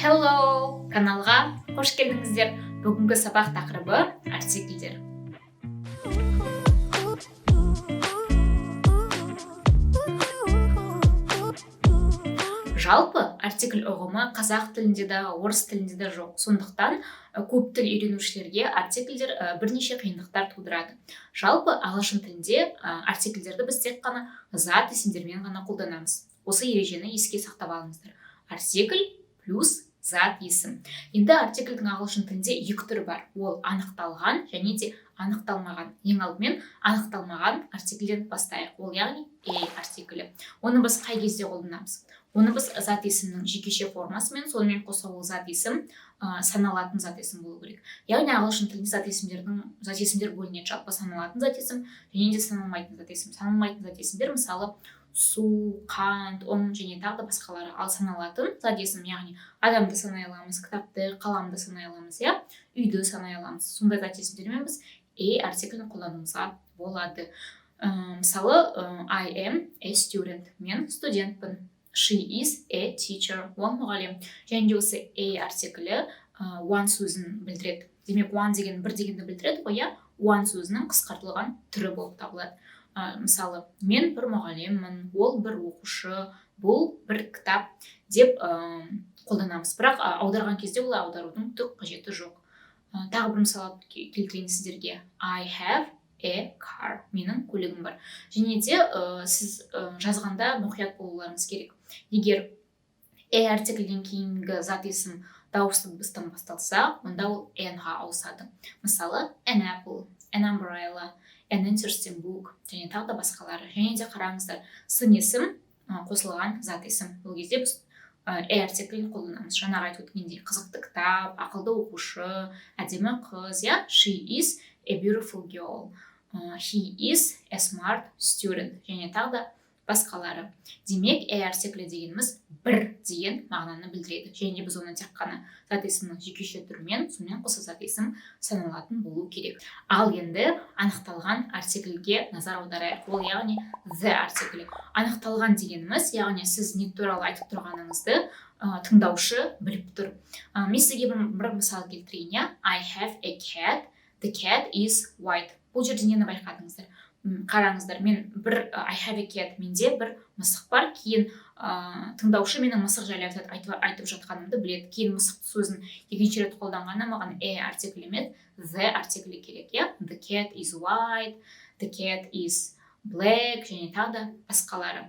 Hello! Каналға қош келдіңіздер. Бүгінгі сабақ тақырыбы – артикльдер. Жалпы, артикль ұғымы қазақ тілінде де, орыс тілінде де жоқ. Сондықтан көп тіл үйренушілерге артикльдер бірнеше қиындықтар тудырады. Жалпы, ағылшын тілінде артикльдерді біз тек қана зат есімдермен ғана қолданамыз. Осы ережені еске сақтап алыңыздар: артикль плюс зат есім. Енді артикльдің ағылшын тілінде екі түрі бар: ол анықталған және де анықталмаған. Ең алдымен анықталмаған артикльден бастайық, ол, яғни, a артиклі. Оны біз қай кезде қолданамыз? Оны біз зат есімнің жекеше формасымен, сонымен қоса ол зат есім саналатын зат есім болу керек. Яғни ағылшын тілінде зат есімдер бөлінеді: жалпы саналатын зат есім және де саналмайтын зат есім. Саналмайтын зат есімдер, мысалы, су, қант, ұн және тағы да басқалары. Ал саналатын зат есім, яғни адамды санай аламыз, кітапты, қаламды санай аламыз, иә, үйді санай аламыз, сондай зат есімдермен біз a артиклін қолдануымызға болады. Мысалы, I am a student, мен студентпін. She is a teacher, ол мұғалім. Және де осы a артиклі one сөзін білдіреді. Демек, one деген бір дегенді білдіреді ғой, иә. One сөзінің қысқартылған түрі болып табылады. Мысалы, мен бір мұғаліммін, ол бір оқушы, бұл бір кітап деп қолданамыз. Бірақ аударған кезде олай аударудың түк қажеті жоқ. Тағы бір мысал келтірейін сіздерге: I have a car, менің көлігім бар. Және де сіз жазғанда мұқият болуларыңыз керек: егер a артикльден кейінгі зат есім дауысты дыбыстан басталса, онда ол an-ға ауысады. Мысалы, an apple, an umbrella, an interesting book және тағы да басқалары. Және де қараңыздар, сын есім қосылған зат есім, ол кезде біз a артиклін қолданамыз. Жаңағы айтып өткендей, қызықты кітап, ақылды оқушы, әдемі қыз, иә. She is a beautiful girl, he is a smart student және тағы да басқалары. Демек, a артиклі дегеніміз бір деген мағынаны білдіреді және де біз оны тек қана зат есімнің жекеше түрімен, сонымен қоса зат есім саналатын болу керек. Ал енді анықталған артикльге назар аударайық, ол, яғни, the артиклі. Анықталған дегеніміз, яғни сіз не туралы айтып тұрғаныңызды тыңдаушы біліп тұр. Мен сізге бір мысал келтірейін, иә. I have a cat. The cat is white. Бұл жерде нені байқадыңыздар? Қараңыздар, мен бір I have a cat, менде бір мысық бар. Кейін тыңдаушы менің мысық жайлы айтып жатқанымды біледі. Кейін мысық сөзін екінші рет қолданғанда маған a артикль емес, the артиклі керек, иә. The cat is white, the cat is black және тағы да басқалары.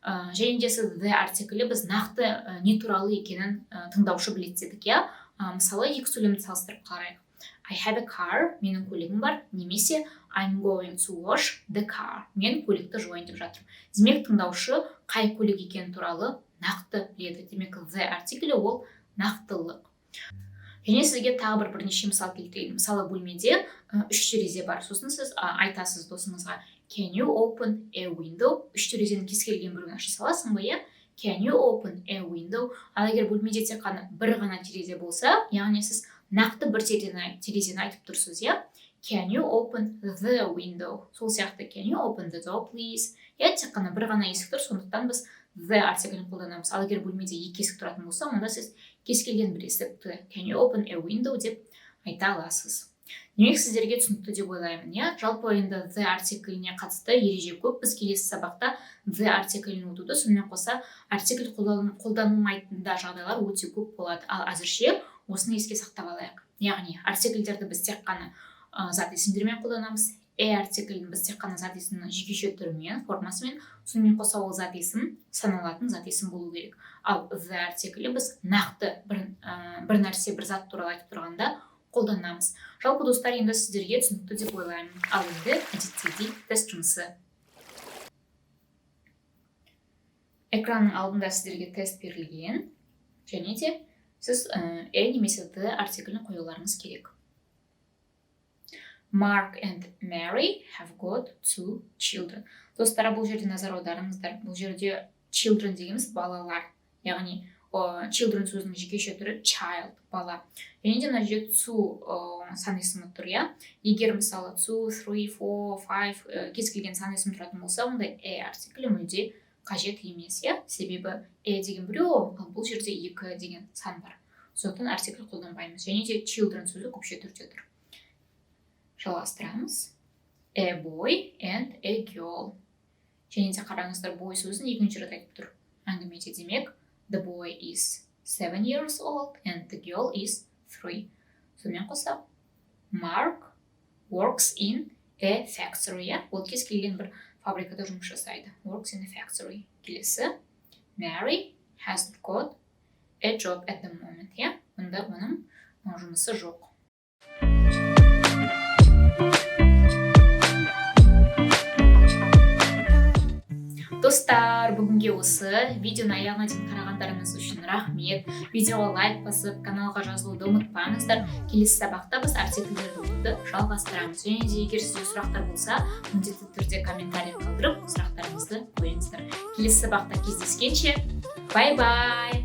Және де сіз the артиклі біз нақты не туралы екенін тыңдаушы біледі дедік, иә. Мысалы, екі сөйлемді салыстырып қарайық: I have a car, менің көлігім бар, немесе I'm going to wash the car, мен көлікті жуайын деп жатырмын. Демек, тыңдаушы қай көлік екені туралы нақты біледі. Демек, the артиклі ол нақтылық. Және сізге тағы бірнеше мысал келтірейін. Мысалы, бөлмеде үш терезе бар. Сосын сіз айтасыз досыңызға: «Can you open a window?» Үш терезенің кез келген біреуін аша саласың ба, иә. Can you open a window? Ал егер бөлмеде тек қана бір ғана терезе болса, яғни сіз нақты бір терезені айтып тұрсыз, иә. Can you open the window? Сол сияқты can you open the door, please? Иә, тек қана бір ғана есік тұр, сондықтан біз the артиклін қолданамыз. Ал егер бөлмеде екі есік тұратын болса, онда сіз кез келген бір есікті «Can you open a window?» деп айта аласыз. Демек, сіздерге түсінікті деп ойлаймын, иә. Жалпы, енді the артикліне қатысты ереже көп. Біз келесі сабақта the артиклін өтуді, сонымен қоса артикль қолданылмайтын да жағдайлар өте көп болады. Ал әзірше осыны еске сақтап алайық, яғни артикльдерді біз тек қана зат есімдермен қолданамыз. A артиклін біз тек қана зат есімнің жекеше түрімен, формасымен, сонымен қоса ол зат есім саналатын зат есім болу керек. Ал the артиклі біз нақты бір нәрсе, бір зат туралы айтып тұрғанда қолданамыз. Жалпы, достар, енді сіздерге түсінікті деп ойлаймын. Ал енді әдеттегідей тест жұмысы. Экранның алдында сіздерге тест берілген және де сіз a немесе the артиклін қоюларыңыз керек. Mark and Mary have got two children. Достар, бұл жерде назар аударыңыздар. Бұл жерде children дегеніміз балалар, яғни children сөзінің жекеше түрі child, бала. Және де мына жерде two сан есімі тұр, иә. Егер, мысалы, two, three, four, five, кез келген сан есім тұратын болса, онда a артиклі мүлде қажет емес, иә, себебі a деген біреу, ал бұл жерде екі деген сан бар. Сондықтан артикль қолданбаймыз. Және де children сөзі көпше түрде тұр. Жалғастырамыз. A boy and a girl. Және де қараңыздар, boy сөзін екінші рет айтып тұр әңгімеде. Демек, the boy is 7 years old and the girl is 3. Сонымен қоса, Mark works in a factory. Иә, ол кез келген бір фабрикада жұмыс жасайды. Works in a factory. Келесі, Mary hasn't got a job at the moment. Иә, онда оның жұмысы жоқ. Достар, бүгінге осы. Видеоны аяғына дейін қарағандарыңыз үшін рахмет. Видеоға лайк басып, каналға жазылуды ұмытпаңыздар. Келесі сабақта біз артикльдерді оқуды жалғастырамыз. Және де егер сізде сұрақтар болса, міндетті түрде комментарий қалдырып, сұрақтарыңызды қойыңыздар. Келесі сабақта кездескенше, бай бай.